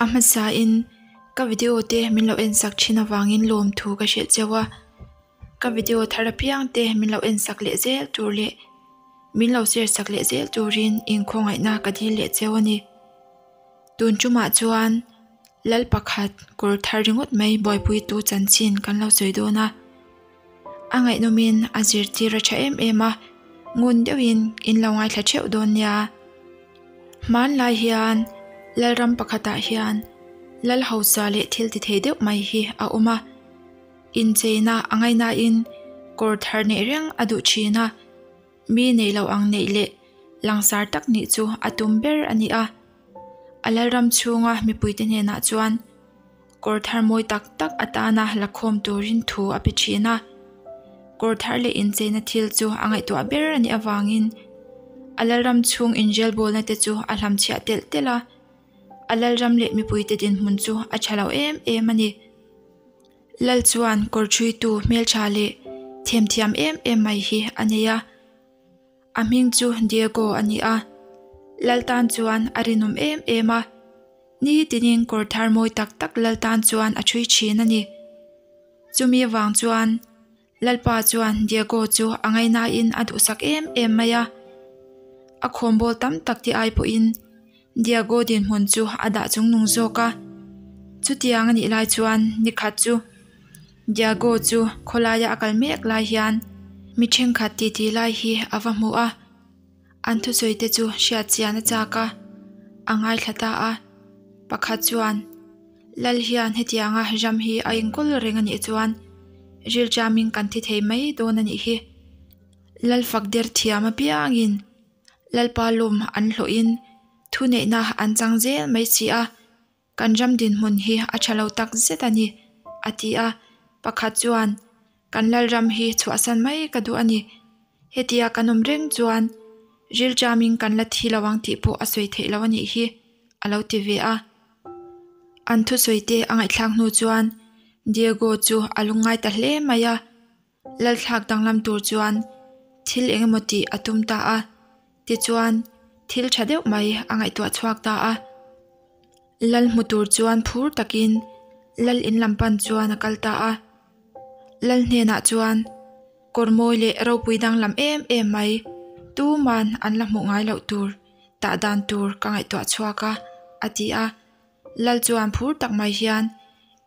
A hmasa in ka video te min lo en sak thin avangin lawmthu ka hrilh cheu a, ka video thar apiang te min lo en sak leh zel tur leh min lo share sak leh zel turin inkhawngaihna ka dil leh cheu a ni. Tun tumah chuan Lal pakhat kawr thar ringawt mai buaipuitu chanchin kan lo sawi dawn a. A ngaihnawmin a zirtir a tha em em a, ngun deuhin in lo ngaithla theuh dawn nia. Hmanlai hian Lalram pakhatah hian Lal hausa leh thil ti thei deuh mai hi a awm a. Incheina a ngaihnain kawr thar neih reng a duh thin a. Mi neih loh ang neih leh langsar tak nih chu a tum ber a ni a. A lalram chhunga mipuite hnenah chuan kawr thar mawi tak tak atana la khawm turin thu a pe thin a. Kawr thar leh incheina thil chu a ngaihtuah ber a nih avangin a lalram chhung inrel bawlna te chu a hlamchhiah telh telh a. A lalram leh mipuite dinhmun chu a tha lo em em a ni. Lal chuan kawr ṭhuitu hmelṭha leh themthiam em em mai hi a nei a, a hming chu Diego a ni a. Lal tan chuan a rinawm em em a, nitinin kawr thar mawi tak tak lal tan chuan a ṭhui ṭhin a ni. Chumi avang chuan Lalpa chuan Diego chu a ngainain a duhsak em em mai a, a khawnbawl tam tak te ai pawhin Diego dinhmun chu a dah chungnung zawk a. Chutiang a nih lai chuan nikhat chu Diego chu khawlaia a kal mek lai hian mi thenkhat titi lai hi a va hmu a, an thusawi te chu hriat chian a chak a, a ngaithla ta a. Pakhat chuan, Lal hian hetianga ram hi a inkawl reng a nih chuan rilṭamin kan thi thei mai dawn a nih hi. Lal fak der thiam apiangin Lalpa lawm an hlawhin thuneihna an chang zel mai si a, kan ram dinhmun hi a tha lo tak zet a ni, a ti a. Pakhat chuan, Kan Lalram hi chhuahsan mai ka duh a ni. Hetia kan awm reng chuan rilṭamin kan la thi lo ang tih pawh a sawi theih lo a nih hi, a lo ti ve a. An thusawi te a ngaihthlak hnu chuan Diego chu a lungngai ta hle mai a. Lalthlak danglam tur chuan thil eng emaw tih a tum ta a, tichuan thil tha deuh mai a ngaihtuah chhuak ta a. Lal hmu tur chuan phur takin lal in lam pan chuan a kal ta a. Lal hnenah chuan kawr mawi leh ropui danglam em em mai tuman an la hmuh ngai loh tur tah dan tur ka ngaihtuah chhuak a, a ti a. Lal chuan phur tak mai hian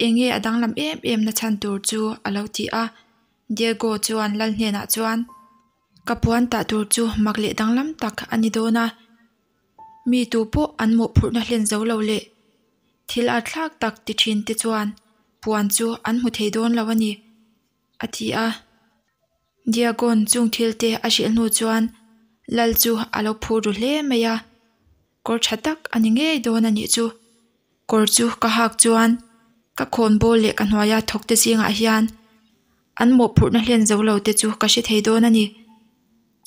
eng nge a danglam em em na chhan tur chu a lo ti a. Diego chuan Lal hnenah chuan, Ka puan tah tur chu mak leh danglam tak a ni dawn a. Mi tu pawh an mawhphurhna hlen zo lo leh thil a thlak tak ti thin te chuan puan chu an hmu thei dawn lo a ni, a ti a. Diagon chung thil te a hrilh hnu chuan Lal chu a lo phur ru hle mai a. Kawr tha tak a ni ngei dawn a nih chu. Kawr chu ka hak chuan ka khawnbawl leh ka hnuaia thawk te zingah hian an mawhphurhna hlen zo lo te chu ka hre thei dawn a ni.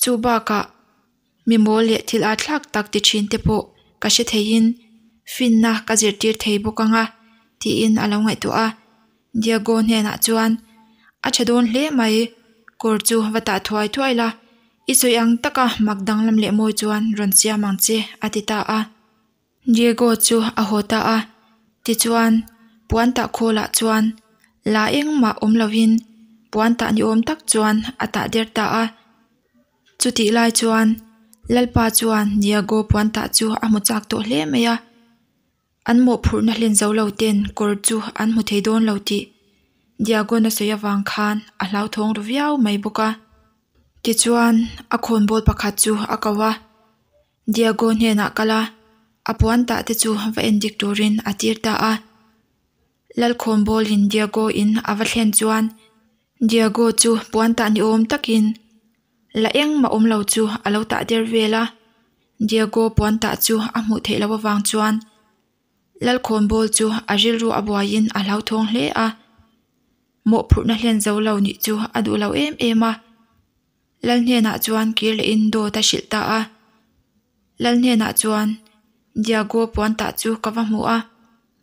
Chu bakah mi mawl leh thil aa thlak tak ti thin te pawh ka hre theiin finna ka zirtir thei bawk ang a tiin a lo ngaihtuah a. Diego hnenah chuan, A tha dawn hle mai, kawr chu va tah thuai thuai la, i sawi ang taka mak danglam leh mawi chuan rawn siam ang che, a ti ta a. Diego chu a haw ta a, tichuan puan tah khawlah chuan la engmah awm lovin puan tah ni awm tak chuan a tah der ta a. Chutih lai chuan Lalpa chuan Diego puan tah chu a hmu chak tawh hle mai a. An mawhphurhna hlen zo lo ten kawr chu an hmu thei dawn lo tih Diagon a sawi avang khan a hlauthawng ru viau mai bawk a. Tichuan a khawnbawl pakhat chu a ko a, Diago hnenah kal a, a puan tah te chu va en dik turin a tir ta a. Lalkhawnbawlin Diago in a va thlen chuan Diago chu puan tah ni awm takin La engmah awm lo chu a lo tah der vel a, Diego puan tah chu a hmuh theih loh avang chuan Lalkhawnbawl chu a rilru a buaiin a hlauthawng hle a, mawhphurhna hlen zo lo nih chu a duh lo em em a. Lal hnenah chuan kir lehin dawt a hrilh ta a. Lal hnenah chuan Diego puan tah chu ka va hmu a,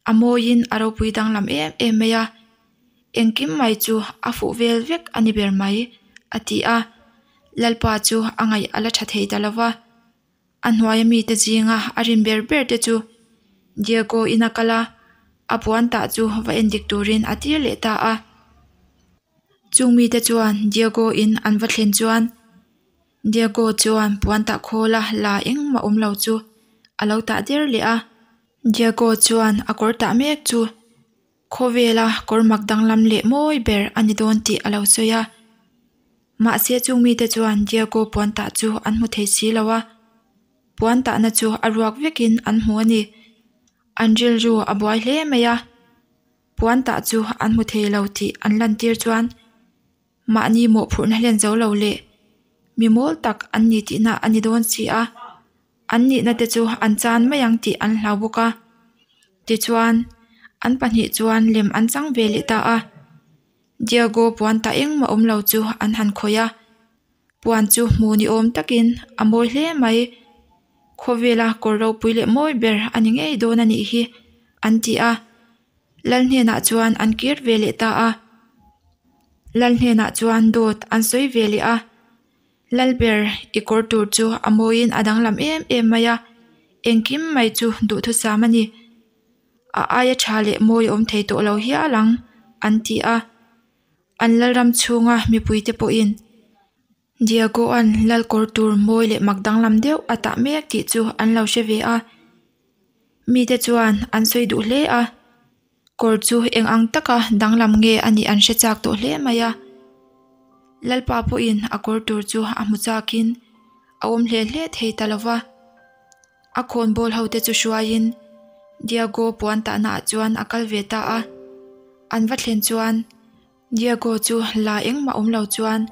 a mawiin a ropui danglam em em mai a, engkim mai chu a fuh vel vek a ni ber mai, a ti a. Lalpa chu a ngaih a la tha thei ta lo va, a hnuaia mite zinga a rin ber ber te chu Diego in a kal a. A puan tah chu va endik turin a tir leh ta a. Chung mite chuan Diego in an va thlen chuan Diego chuan puan tah khawla la engmah awm lo chu a lo tah der leh a. Diego chuan a kawr tah mek chu khawvela kawr mak danglam leh mawi ber a ni dawn tih a lo sawi a. Mahse chung mite chuan Diego puan tah chu an hmu thei si lo a. Puan tahna chu a ruak vekin an hmu a ni. An rilru a buai hle mai a. Puan tah chu an hmu thei lo tih an lantir chuan mahni mawhphurhna hlen zo lo leh mi mawl tak an ni tihna a ni dawn si a. An nihna te chu an chan mai ang tih an hlau bawk a. Tichuan, an pahnih chuan lem an chang ve leh ta a. Diego puan tah engmah awm lo chu an han khawih a. Puan chu hmu ni awm takin a mawi hle mai. Khawvela kawr ropui leh mawi ber a ni ngei dawn a nih hi, an ti a. Lal hnenah chuan an kir ve leh ta a. Lal hnenah chuan dawt an sawi ve leh a. Lal ber i kawr tur chu a mawiin a danglam em em mai a, engkim mai chu duhthusam a ni. A aia tha leh mawi a awm thei tawh lo hial ang, an ti a. An lalram chhunga mipuite pawhin Diego-a'n lal kawr tur mawi leh mak danglam deuh a tah mek tih chu an lo hre ve a. Mite chuan an sawi duh hle a, kawr chu eng ang taka danglam nge a nih an hre chak tawh hle mai a. Lalpa pawhin a kawr tur chu a hmu chakin a awm hle hle thei ta lo va. A khawnbawl hote chu hruaiin Diego puan tahnaah chuan a kal ve ta a. An va thlen chuan Diego chu la engmah awm lo chuan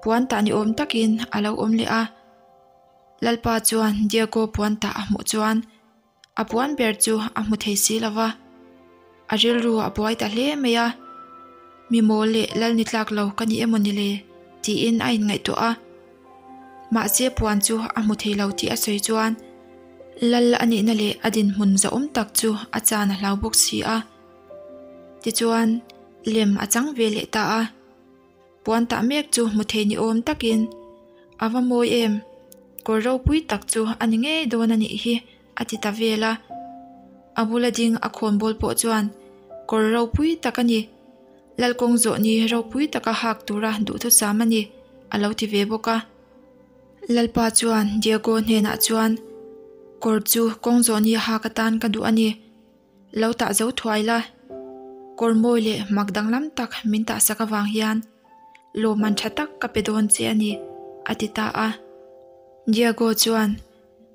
puan tah ni awm takin a lo awm leh a. Lalpa chuan Diego puan tah a hmuh chuan a puan ber chu a hmu thei si lo va. A rilru a buai ta hle mai a, Mi mawl leh lal ni tlak lo ka ni emaw ni le? tiin a inngaihtuah a. Mahse puan chu a hmu thei lo tih a sawi chuan lal a nihna leh a dinhmun zahawm tak chu a chan a hlau bawk si a. Tichuan, lem a chang ve leh ta a. Puan tah mek chu hmu thei ni awm takin, A va mawi em? Kawr ropui tak chu a ni ngei dawn a nih hi, a ti ta vel a. A bula ding a khawnbawl pawh chuan, Kawr ropui tak a ni. Lalkawng zawh ni ropui taka hak tura duhthusam a ni, a lo ti ve bawk a. Lalpa chuan Diego hnenah chuan, Kawr chu kawng zawh ni hak atan ka duh a ni. Lo tah zo thuai la. Kawr mawi leh mak danglam tak min tahsak avang hian lawmman tha tak ka pe dawn che a ni, a ti ta a. Diego chuan,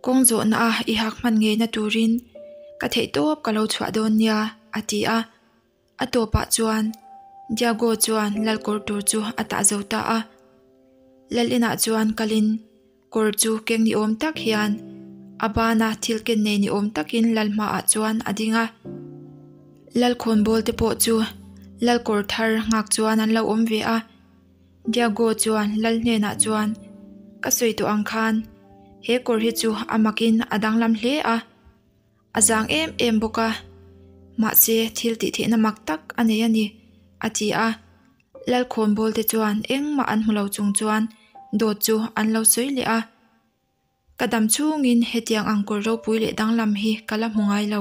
Kawng zawhna a i hak hman ngeina turin ka theihtawp ka lo chhuah dawn nia, a ti a. A tawpah chuan Diego chuan lal kawr tur chu a tah zo ta a. Lal inah chuan kalin kawr chu keng ni awm tak hian a bana thil ken nei ni awm takin lal hmaah chuan a ding a. Lal khawnbawl te pawh chu lal kawr thar nghak chuan an lo awm ve a. Diego chuan lal hnenah chuan, Ka sawi tawh ang khan he kawr hi chu a makin a danglam hle a. A zang em em bawk a, mahse thil tih theihna mak tak a nei a ni, a ti a. Lalkhawnbawl te chuan engmah an hmu lo chung chuan dawt chu an lo sawi leh a. Ka dam chhungin hetiang ang kawr ropui leh danglam hi ka la hmu ngai lo.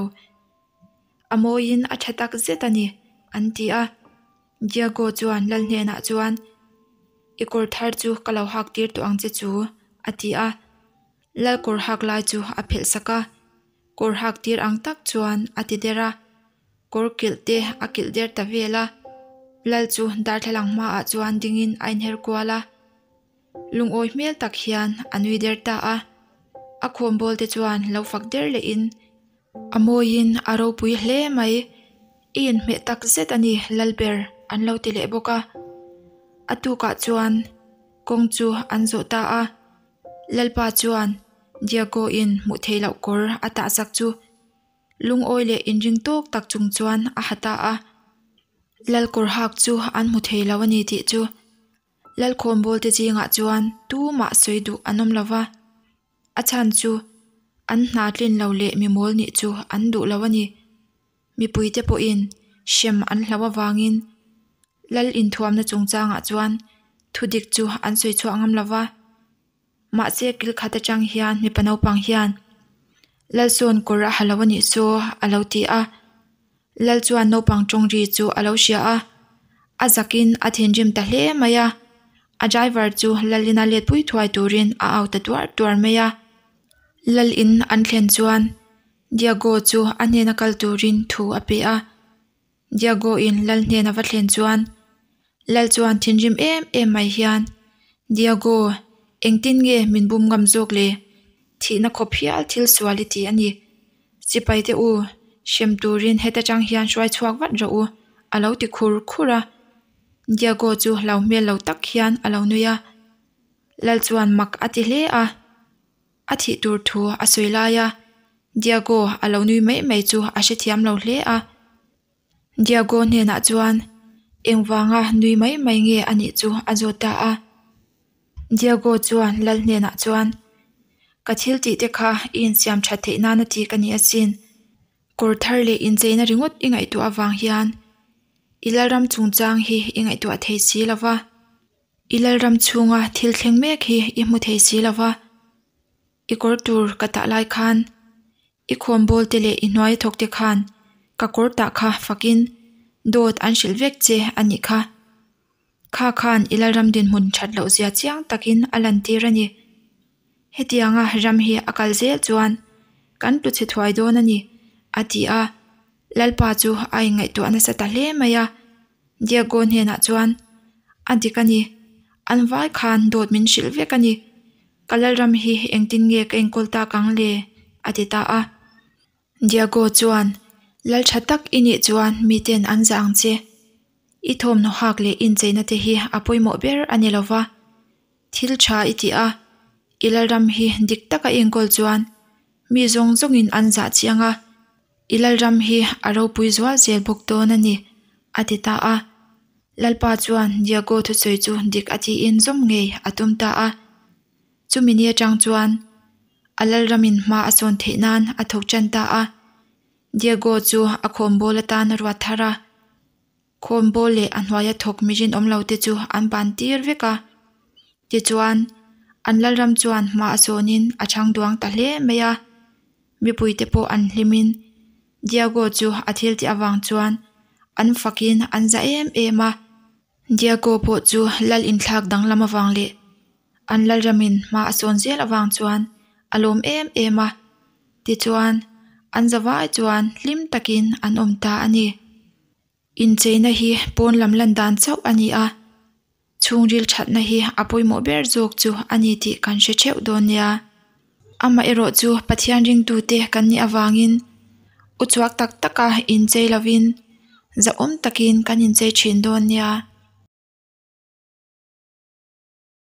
A mawiin a tha tak zet a ni, an ti a. Diego chuan lal hnenah chuan, I kawr thar chu ka lo hak tir tawh ang che chu, a ti a. Lal kawr hak lai chu a phelh sak a, kawr hak tir ang tak chuan a ti der a, kawr kilh te a kilh der ta vel a. Lal chu darthlalang hmaah chuan dingin a inher kual a, lungawi hmel tak hian a nui der ta a. A khawnbawl te chuan lo fak der lehin, A mawiin a ropui hle mai, i inhmeh tak zet a ni Lalber an lo ti leh bawk a. A tukah chuan kawng chu an zawh ta a. Lalpa chuan Diego-in hmuh theih loh kawr a tahsak chu lungawi leh inring tawk tak chung chuan a ha ta a. Lal kawr hak chu an hmu thei lo a ni tih chu Lalkhawnbawl te zingah chuan tumah sawi duh an awm lo va. A chhan chu an hna tlin lo leh mimawl nih chu an duh lo a ni. Mipuite pawhin hrem an hlau avangin Lal inthuamna chungchangah chuan thudik chu an sawi chhuah ngam lo va. Mahse kil khat atang hian mipa naupang hian Lalsawn kawr a ha lo a nih chu a lo ti a. Lal chuan naupang tawng ri chu a lo hria a, a zakin a thinrim ta hle mai a. A driver chu Lalina let pui thuai turin a au ta tuar tuar mai a. Lal in an thlen chuan Diego chu a hnena kal turin thu a pe a. Diego in Lal hnena va thlen chuan Lal chuan thinrim em em mai hian, Diego, engtin nge min bum ngam zawk le? Thihna khawp hial thil sual i ti a ni. Sipai te u, hrem turin heta tang hian hruai chhuak vat rawh u, a lo ti khur khur a. Diego chu hlau hmel lo tak hian a lo nui a. Lal chuan mak a ti hle a. A thih tur thu a sawi lai a, Diego a lo nui mai mai chu a hrethiam lo hle a. Diego hnenah chuan engvanga nui mai mai nge a nih chu a zawt ta a. Diego chuan Lal hnenah chuan, Ka thil tih te kha i insiam that theih nana ti ka ni asin. Kawr thar leh incheina ringawt i ngaihtuah avang hian i Lalram chungchang hi i ngaihtuah thei si lo va. I Lalram chhunga thil thleng mek hi i hmu thei si lo va. I kawr tur ka tah lai khan I khawnbawl te leh i hnuai thawk te khan ka kawr tah kha fakin dawt an hrilh vek che a nih kha. Kha khan i Lalram dinhmun that loh zia chiang takin a lantir a ni. Hetianga ram hi a kal zel chuan kan tlu chhe thuai dawn a ni, a ti a. Lalpa chu a inngaihtuah nasa ta hle mai a. Diego hnenah chuan, A dik a ni. An vai khan dawt min hrilh vek a ni. Ka Lalram hi engtin nge ka enkawl tak ang le? a ti ta a. Diego chuan, Lal tha tak i nih chuan miten an zah ang che. I thawmhnaw hak leh incheina te hi a pawimawh ber a ni lo va. Thil tha i ti a, i Lalram hi dik taka i enkawl chuan mi zawng zawngin an zah chiang a, i Lalram hi a ropui zual zel bawk dawn a ni, a ti ta a. Lalpa chuan Diego thusawi chu dik a tiin zawm ngei a tum ta a. Chumi ni atang chuan a Lalramin hma a sawn theih nan a thawk tan ta a. Diego chu a khawnbawl atan a ruat thar a. Khawnbawl leh a hnuaia thawk mi rinawm lo te chu an ban tir vek a. Tichuan, an Lalram chuan hma a sawnin a chhang duang ta hle mai a. Mipuite pawh an hlimin Diego chu a thil tih avang chuan an fakin an za em em a. Diego pawh chu lal inthlak danglam avang leh an lalramin hma a sawn zel avang chuan a lawm em em a. Tichuan, an zavai chuan hlim takin an awm ta a ni. Incheina hi pawn lam lan dan chauh a ni a, chhungril thatna hi a pawimawh ber zawk chu a ni tih kan hre theuh dawn nia. Amaherawh chu Pathian ringtute kan nih avangin uchuak tak taka inchei lovin zahawm takin kan inchei thin dawn nia.